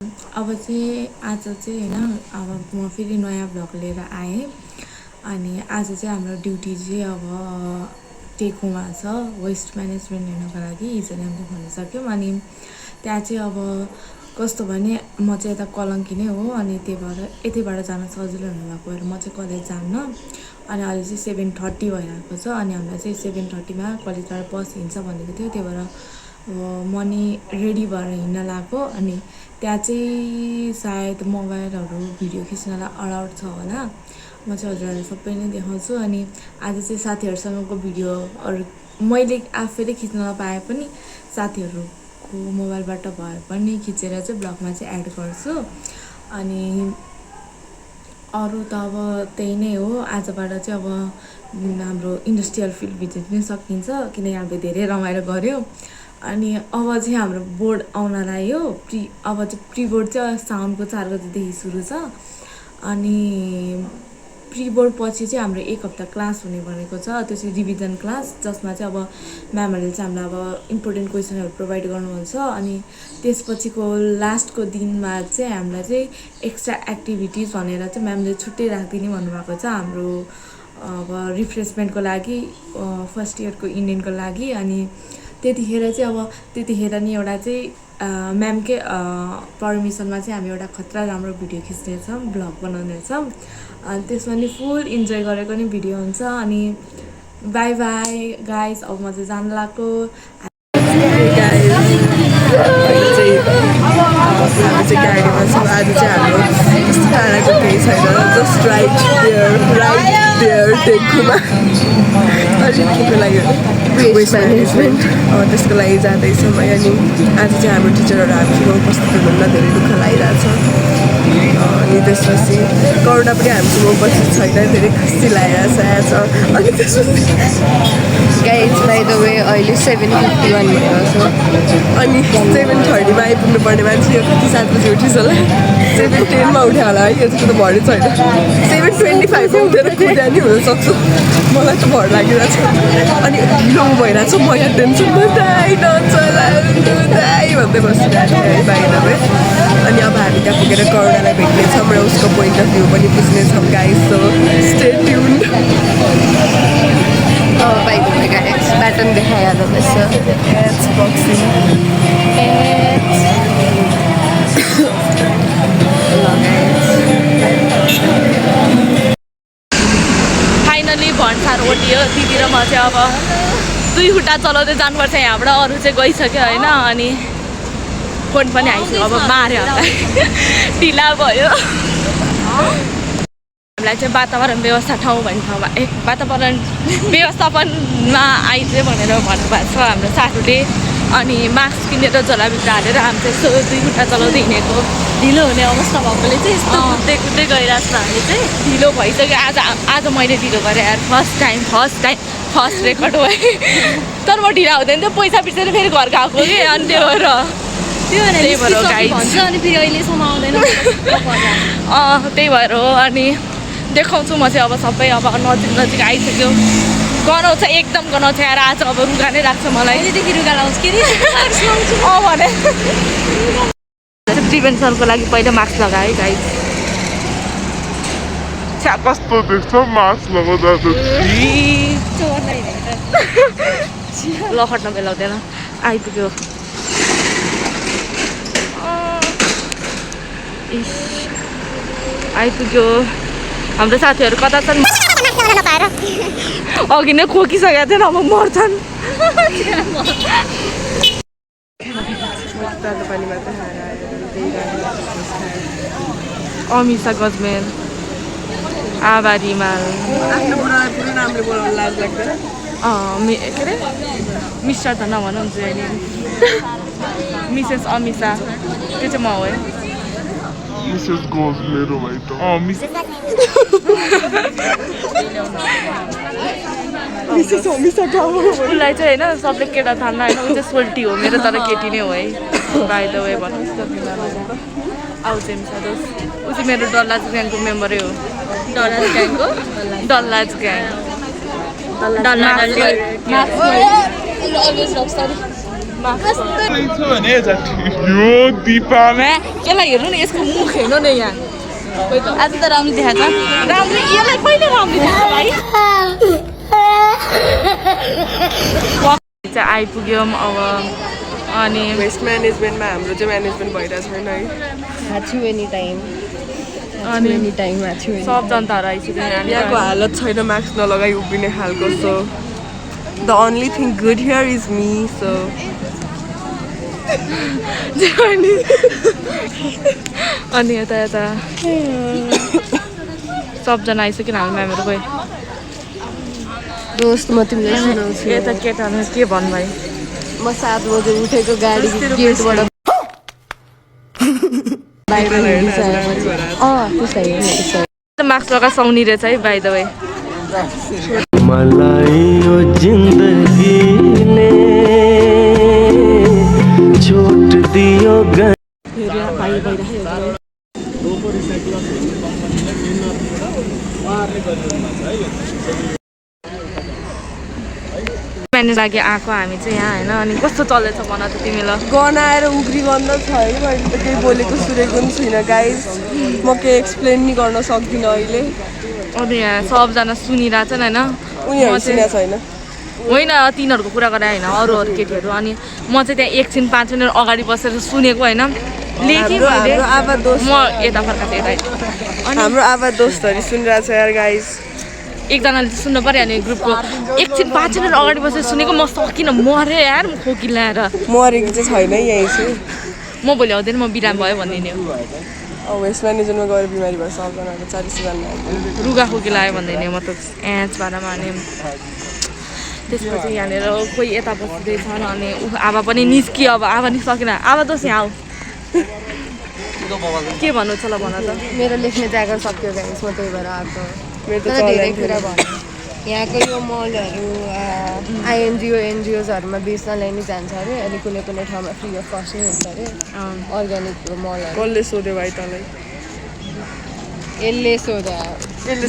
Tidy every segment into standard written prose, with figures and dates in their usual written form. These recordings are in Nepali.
अब चाहिँ आज चाहिँ होइन अब म फेरि नयाँ भ्लग लिएर आएँ अनि आज चाहिँ हाम्रो ड्युटी चाहिँ अब टेकुमा छ वेस्ट म्यानेजमेन्ट हेर्नको लागि हिजो नै हामीले भनिसक्यौँ अनि त्यहाँ चाहिँ अब कस्तो भने म चाहिँ यता कलङ्की नै हो अनि त्यही भएर यतैबाट जान सजिलो हुनुभएको भएर म चाहिँ कलेज जान्न अनि अहिले चाहिँ 7:30 भइरहेको छ अनि हामीलाई चाहिँ 7:30मा कलेजबाट बस हिँड्छ भनेको थियो त्यही भएर म नि रेडी भएर हिँड्न लाग्यो अनि त्यहाँ चाहिँ सायद मोबाइलहरू भिडियो खिच्नलाई अलाउड छ होला म चाहिँ हजुरहरूलाई सबै नै देखाउँछु अनि आज चाहिँ साथीहरूसँगको भिडियोहरू मैले आफैले खिच्न नपाए पनि साथीहरूको मोबाइलबाट भए पनि खिचेर चाहिँ ब्लगमा चाहिँ एड गर्छु अनि अरू त अब त्यही नै हो आजबाट चाहिँ अब हाम्रो इन्डस्ट्रियल फिल्ड भिजिट पनि सकिन्छ किनकि हामीले धेरै रमाइलो गऱ्यौँ अनि अब चाहिँ हाम्रो बोर्ड आउन लाग्यो अब चाहिँ प्री बोर्ड चाहिँ साउनको 4 बजीदेखि सुरु छ अनि प्री बोर्ड पछि चाहिँ हाम्रो 1 हप्ता क्लास हुने भनेको छ त्यो चाहिँ रिभिजन क्लास जसमा चाहिँ अब म्यामहरूले चाहिँ हामीलाई अब इम्पोर्टेन्ट क्वेसनहरू प्रोभाइड गर्नुहुन्छ अनि त्यसपछिको लास्टको दिनमा चाहिँ हामीलाई चाहिँ एक्स्ट्रा एक्टिभिटिज भनेर चाहिँ म्यामले छुट्टै राखिदिने भन्नुभएको छ हाम्रो अब रिफ्रेसमेन्टको लागि फर्स्ट इयरको इन्डियनको लागि अनि त्यतिखेर चाहिँ अब त्यतिखेर नि एउटा चाहिँ म्यामकै पर्मिसनमा चाहिँ हामी एउटा खतरा राम्रो भिडियो खिच्नेछौँ भ्लग बनाउनेछौँ अनि त्यसमा नि फुल इन्जोय गरेको नि भिडियो हुन्छ अनि बाई बाई गाइस अब म चाहिँ जान लाग्यो गाडीमा छौँ आज चाहिँ हाम्रो त्यस्तो टाढाको केही छैन जस्ट राइट देयर टेकुमा अलिक लागि वेस्ट म्यानेजमेन्ट त्यसको लागि जाँदैछौँ अनि आज चाहिँ हाम्रो टिचरहरू हामीसँग उपस्थित हुनुहुन्न धेरै दुःख लागिरहेछ अनि त्यसपछि करुणा पनि हामीसँग उपस्थित छैन धेरै खुसी लागिरहेछ आज अनि त्यसपछि गाइज बाइ द वे अहिले 7:51 भएको छ अनि 7:30मा आइपुग्नु पर्ने मान्छे यो कति 7 बजी उठिस होला 7:10मा उठ्यो होला है यसको त भरै छैन 7:25मा उठेर कुद्या नि हुनसक्छ मलाई त भर लागिरहेछ अनि ढिलो भइरहेछ म यहाँ टेन्सनमा दाइ नचलाउनु दाइ भन्दै बसिरहेको थिएँ है बाहिर अनि अब हामी त्यहाँ पुगेर करुणालाई भेट्नेछौँ र उसको पोइन्ट अफ भ्यू पनि बुझ्नेछौँ guys so stay tuned bike guys pattern देखाइहाल्नु पर्छ एट्स बक्सिङ फाइनली भन्सार ओटियो दिदी र म चाहिँ अब 2 खुट्टा चलाउँदै जानुपर्छ यहाँबाट अरू चाहिँ गइसक्यो होइन अनि फोन पनि आइसक्यो अब मार्यो हामीलाई ढिला भयो हामीलाई चाहिँ वातावरण व्यवस्था ठाउँ भन्ने ठाउँमा वातावरण व्यवस्थापनमा आइज भनेर भन्नुभएको छ हाम्रो साथीले अनि मास्क किनेर झोलाभित्र हालेर हामी चाहिँ यसो 2 खुट्टा चलाउँदै हिँडेको ढिलो हुने अवस्था भएकोले चाहिँ यस्तो कुद्दै कुद्दै गइरहेको छ हामी चाहिँ ढिलो भइसक्यो आज मैले ढिलो गरेँ यार फर्स्ट रेकर्ड भयो तर म ढिला हुँदैन थियो पैसा बिर्सेर फेरि घर गएको कि अनि त्यही भएर गाइस अनि फेरि अहिलेसम्म आउँदैन त्यही भएर हो अनि देखाउँछु म चाहिँ अब सबै अब नजिक आइसक्यो गनाउँछ एकदम गनाउँछ यार आज अब रुगा नै राख्छ मलाई अहिलेदेखि रुगा लाउँछ के भने प्रिभेन्सनको लागि पहिला मास्क लगाएँ गाइस कस्तो देख्छ मास्क लगाउँदा लखट्न बेलाउँदैन आइपुग्यो आइपुग्यो हाम्रो साथीहरू कता छन् अघि नै खोकिसकेको थिएन अब मर्छन् अमिषा गजमेर आभारी माल के अरे मिस्टर त नभन्नुहुन्छ अहिले मिसेस अमिषा त्यो चाहिँ म हो है मिसेस गजमेर भाइ त मिसेस अमिषा उसलाई चाहिँ होइन सबले केटा थाल्न होइन ऊ चाहिँ सोल्टी हो मेरो तर केटी नै हो है बाई द वे भन्नुहोस् त आउँछ मिसा दोस ऊ चाहिँ मेरो डल्लाज ग्याङको मेम्बरै हो डल्लाज ग्याङ यसलाई हेर्नु नि यसको मुख हेर्नु नि यहाँ आज त राम्रो देखाएको छ राम्रो यसलाई कहिले राम्रो देखाएको भाइ चाहिँ आइपुग्यौँ अब अनि वेस्ट म्यानेजमेन्टमा हाम्रो चाहिँ म्यानेजमेन्ट भइरहेको छैन है छु एनी टाइम अनि छु सब जनताहरू आइसक्यो यहाँको हालत छैन मास्क नलगाइ उभिने खालको so the only thing good here is me so अनि यता यता सबजना आइसक्यो हाम्रो म्यामहरू गयो दोस्त म तिमीलाई सुनाउँछु यता केटाहरू के भन्नु भाइ म 7 बजे उठेको गाडी गेटबाट मास्क लगाएर सुहाउने रहेछ है बाइ द वे मलाई यो जिन्दगीले छोट दियो भाइ भइरहेको म्यानेज लागि आएको हामी चाहिँ यहाँ होइन अनि कस्तो चल्दैछ भन त तिमीलाई गनाएर उग्री बन्द छ है मैले त केही बोलेको सुनेको पनि छुइनँ गाइज म केही एक्सप्लेन नि गर्न सक्दिनँ अहिले अनि यहाँ सबजना सुनिरहेछन् होइन उनीहरू सुनेको छैन होइन तिनीहरूको कुरा गरे होइन अरू केटीहरू अनि म चाहिँ त्यहाँ एकछिन 5 मिनट अगाडि बसेर सुनेको होइन लेखेँ मैले म यता फर्काएको यता अनि हाम्रो आवाज दोस्तहरू सुनिरहेछ यार गाइज एकजनाले चाहिँ सुन्नु पऱ्यो नि ग्रुपको एकछिन 5 मिनट अगाडि बसेर सुनेको म सकिनँ मरेँ यार म खोकी ल्याएर मरेको चाहिँ छैन यहीँ छु म भोलि आउँदैन म बिराम भयो भनिदिने हो वेस्ट म्यानेजमेन्टमा गएर बिमारी भयो सबजनाको 40 रुगा खोकी लाग्यो भनिदिने म त एचबाट माने त्यसपछि यहाँनिर कोही यता बस्दैछन् अनि आमा पनि निस्कियो अब आमा निस्किन आमा दोष यहाँ आऊ के भन्नु छ ल भन त मेरो लेख्ने जागर सक्यो गाइस म त्यही भएर आएको मेरो तर धेरै कुरा भन्यो यहाँको यो मलहरू आइएनजिओ एनजिओजहरूमा बेच्नलाई नि जान्छ अरे अनि कुनै कुनै ठाउँमा फ्री अफ कस्ट नै हुन्छ अरे अर्ग्यानिक मलहरू कसले सोध्यो भाइ तँलाई यसले सोधा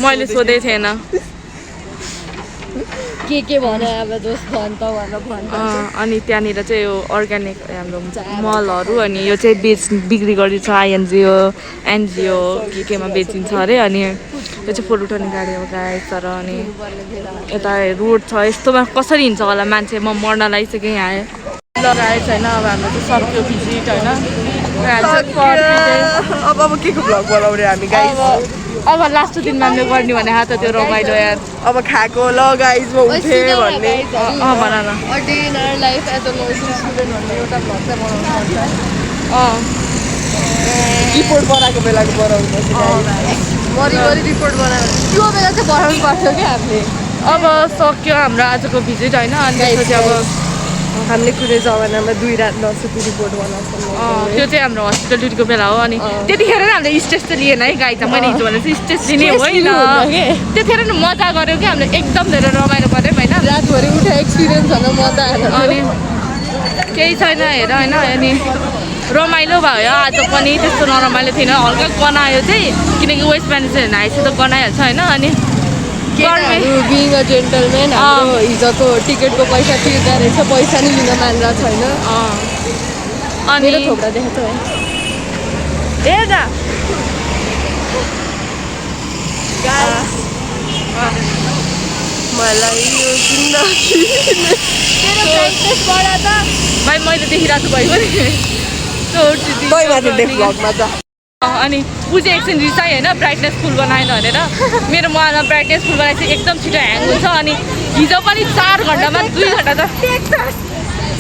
मैले सोधेको थिएन के भन्यो अब दोस्त भन्छ भनेर भन्छ अनि त्यहाँनिर चाहिँ यो अर्ग्यानिक हाम्रो मलहरू अनि यो चाहिँ बिक्री गरिन्छ आइएनजिओ एनजिओ केमा बेचिन्छ अरे अनि यो चाहिँ फोटो उठाउने गाडी अब गाएछ तर अनि यता रोड छ यस्तोमा कसरी हिँड्छ होला मान्छे म मर्न लागिसकेँ यहाँ लगाएछ होइन अब हाम्रो चाहिँ सक्यो भिजिट होइन अब के को भ्लग बनाउने हामी गाइज अब लास्ट दिन हामीले गर्ने भने हात त्यो रमाइलो यार अब खाएको ल गाइज म उठेँ भन्ने भन न day in our life as a nursing student भन्ने एउटा भ्लग चाहिँ बनाउनु पर्छ रिपोर्ट बनाएको बेलाको बनाउनु पर्छ मरिमरि रिपोर्ट बनायो त्यो बेला चाहिँ बनाउनु पर्थ्यो क्या हामीले अब सक्यो हाम्रो आजको भिजिट होइन अनि त्यसपछि अब हामीले कुनै जमानामा 2 रात नसुती रिपोर्ट बनाउँछौँ त्यो चाहिँ हाम्रो हस्पिटल ड्युटीको बेला हो अनि त्यतिखेर नै हामीले स्टेज चाहिँ लिएन है गाई त मैले हिजो भने चाहिँ स्टेज लिने होइन त्यतिखेर नै मजा गऱ्यो कि हामीले एकदम धेरै रमाइलो गऱ्यौँ होइन रातभरि उठे एक्सपिरियन्सहरू मजा आएर अनि केही छैन हेर होइन अनि रमाइलो भयो आज पनि त्यस्तो नरमाइलो थिएन हल्का गनायो चाहिँ किनकि वेस्ट म्यानेजमेन्ट आएपछि त गनाइहाल्छ होइन अनि बिङ अ जेन्टलम्यान हाम्रो हिजोको टिकटको पैसा तिर्दा रहेछ पैसा नि लिन मान्दा छैन अनि थोप्रा देखेको है हेर्दा मलाई यो जिन्दगी भाइ मैले देखिरहेको छु भाइ भ्लगमा अनि बुझेँ एकछिन रिसाएँ होइन ब्राइटनेस फुल बनाएन भनेर मेरो मोबाइलमा ब्राइटनेस फुल बनाए चाहिँ एकदम छिटो ह्याङ हुन्छ अनि हिजो पनि 4 घन्टामा 2 घन्टा त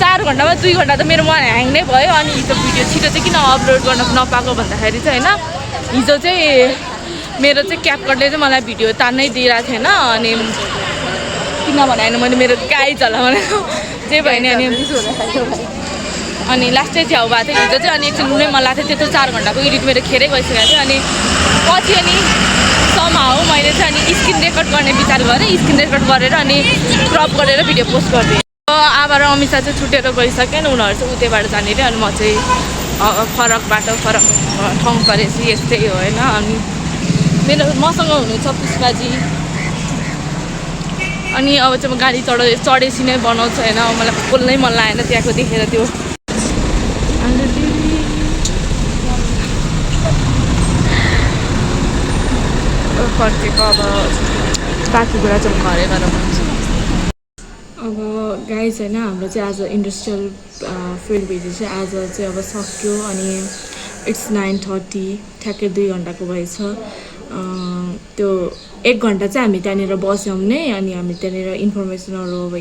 4 घन्टामा 2 घन्टा त मेरो मोबाइल ह्याङ नै भयो अनि हिजो भिडियो छिटो चाहिँ किन अपलोड गर्न नपाएको भन्दाखेरि चाहिँ होइन हिजो चाहिँ मेरो चाहिँ क्यापकटले चाहिँ मलाई भिडियो तान्नै दिइरहेको थिएन अनि किनभने होइन मैले मेरो गाई चला भनेको जे भयो नि अनि लास्ट चाहिँ छेउ भएको थियो हिजो चाहिँ अनि एकछिन रुनै मन लाग्थ्यो त्यत्रो 4 घन्टाको एडिट मेरो खेरै गइसकेको थियो अनि पछि अनि समाउ मैले चाहिँ अनि स्क्रिन रेकर्ड गर्ने विचार गरेँ स्क्रिन रेकर्ड गरेर अनि क्रप गरेर भिडियो पोस्ट गरिदिएँ आमा र अमिषा चाहिँ छुटेर गइसकेन् उनीहरू चाहिँ उतैबाट जाने रे अनि म चाहिँ फरक बाटो फरक ठाउँ परेपछि यस्तै हो होइन अनि मेरो मसँग हुनुहुन्छ पुष्पाजी अनि अब चाहिँ म गाडी चढेपछि नै बनाउँछु होइन मलाई बोल्नै मन लागेन त्यहाँको देखेर त्यो फर्केको अब बाँकी कुरा चाहिँ म घरै गएर भन्छु अब गाइस होइन हाम्रो चाहिँ आज इन्डस्ट्रियल फिल्ड भिजिट चाहिँ आज चाहिँ अब सक्यो अनि इट्स 9:30 ठ्याक्कै 2 घन्टाको भएछ त्यो 1 घन्टा चाहिँ हामी त्यहाँनिर बस्यौँ नै अनि हामी त्यहाँनिर इन्फर्मेसनहरू अब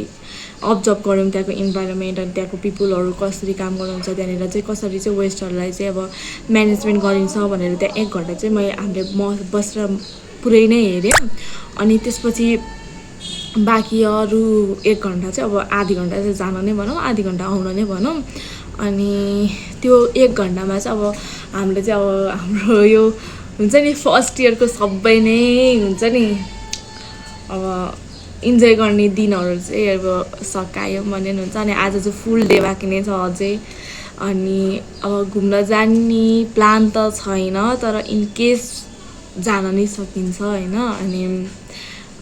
अब्जर्भ गऱ्यौँ त्यहाँको इन्भाइरोमेन्ट अनि त्यहाँको पिपुलहरू कसरी काम गर्नुहुन्छ त्यहाँनिर चाहिँ कसरी चाहिँ वेस्टहरूलाई चाहिँ अब म्यानेजमेन्ट गरिन्छ भनेर त्यहाँ 1 घन्टा चाहिँ हामीले बसेर पुरै नै हेऱ्यौँ अनि त्यसपछि बाँकी अरू 1 घन्टा चाहिँ अब आधी घन्टा चाहिँ जान नै भनौँ आधी घन्टा आउन नै भनौँ अनि त्यो 1 घन्टामा चाहिँ अब हामीले चाहिँ अब हाम्रो यो हुन्छ नि फर्स्ट इयरको सबै नै हुन्छ नि अब इन्जोय गर्ने दिनहरू चाहिँ अब सकायो भने हुन्छ अनि आज चाहिँ फुल डे बाँकी नै छ अझै अनि अब घुम्न जाने प्लान त छैन तर इन केस जान नै सकिन्छ होइन अनि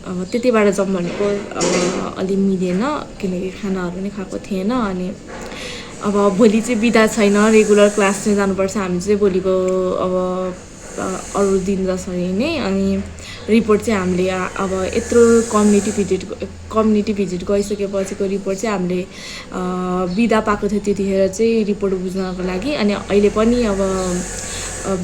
अब त्यतिबाट जाउँ भनेको अब अलि मिलेन किनकि खानाहरू नै खाएको थिएन अनि अब भोलि चाहिँ बिदा छैन रेगुलर क्लास चाहिँ जानुपर्छ हामी चाहिँ भोलिको अब अरू दिन जसरी नै अनि रिपोर्ट चाहिँ हामीले अब यत्रो कम्युनिटी भिजिट गइसकेपछिको रिपोर्ट चाहिँ हामीले बिदा पाएको थियो त्यतिखेर चाहिँ रिपोर्ट बुझ्नको लागि अनि अहिले पनि अब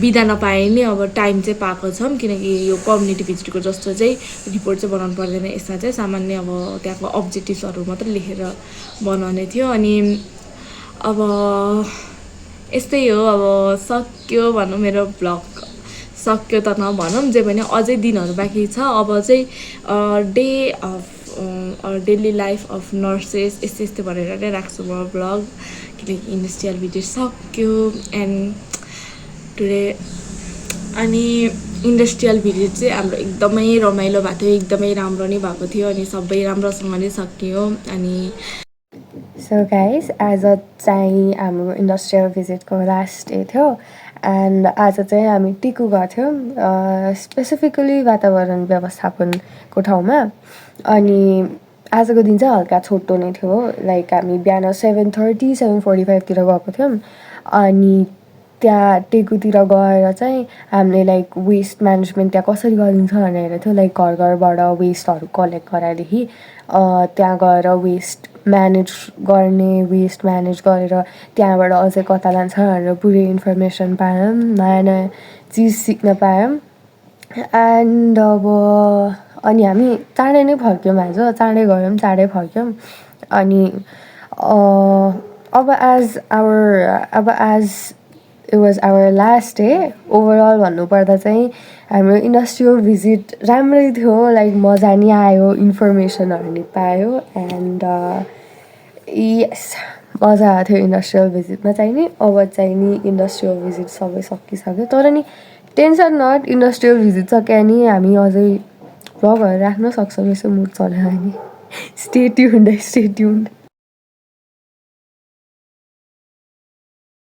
बिदा नपाए नि अब टाइम चाहिँ पाएको छौँ किनकि यो कम्युनिटी भिजिटको जस्तो चाहिँ रिपोर्ट चाहिँ बनाउनु पर्दैन यसमा चाहिँ सामान्य अब त्यहाँको अब्जेक्टिभ्सहरू मात्रै लेखेर बनाउने थियो अनि अब यस्तै हो अब सक्यो भनौँ मेरो भ्लग सक्यो त नभनौँ जे भने अझै दिनहरू बाँकी छ अब चाहिँ day of daily life of nurses यस्तै भनेर नै राख्छु म भ्लग किनकि इन्डस्ट्रियल भिजिट सक्यो एन्ड टुडे अनि इन्डस्ट्रियल भिजिट चाहिँ हाम्रो एकदमै रमाइलो भएको थियो एकदमै राम्रो नै भएको थियो अनि सबै राम्रोसँगले सकियो अनि सो गाइस आज चाहिँ हाम्रो इन्डस्ट्रियल भिजिटको लास्ट डे थियो एन्ड आज चाहिँ हामी टिकु गएको थियौँ स्पेसिफिकली वातावरण व्यवस्थापनको ठाउँमा अनि आजको दिन चाहिँ हल्का छोटो नै थियो लाइक हामी बिहान 7:30 7:45तिर गएको थियौँ अनि त्यहाँ टेकुतिर गएर चाहिँ हामीले लाइक वेस्ट म्यानेजमेन्ट त्यहाँ कसरी गरिन्छ भनेर थियो लाइक घरबाट वेस्टहरू कलेक्ट गराएदेखि त्यहाँ गएर वेस्ट म्यानेज गरेर त्यहाँबाट अझै कता लान्छ भनेर पुरै इन्फर्मेसन पायौँ नयाँ नयाँ चिज सिक्न पायौँ एन्ड अब अनि हामी चाँडै नै फर्क्यौँ आज चाँडै गयौँ चाँडै फर्क्यौँ अनि अब as it was our last day overall भन्नुपर्दा चाहिँ हाम्रो इन्डस्ट्रियल भिजिट राम्रै थियो लाइक मजा नि आयो इन्फर्मेसनहरू नि पायो एन्ड यस मजा आएको थियो इन्डस्ट्रियल भिजिटमा चाहिँ नि अब चाहिँ नि इन्डस्ट्रियल भिजिट सबै सकिसक्यो तर नि टेन्सन नट इन्डस्ट्रियल भिजिट सक्यो नि हामी अझै भ्लगहरू राख्न सक्छौँ यसो मुड चल्यो भने स्टे ट्युन्ड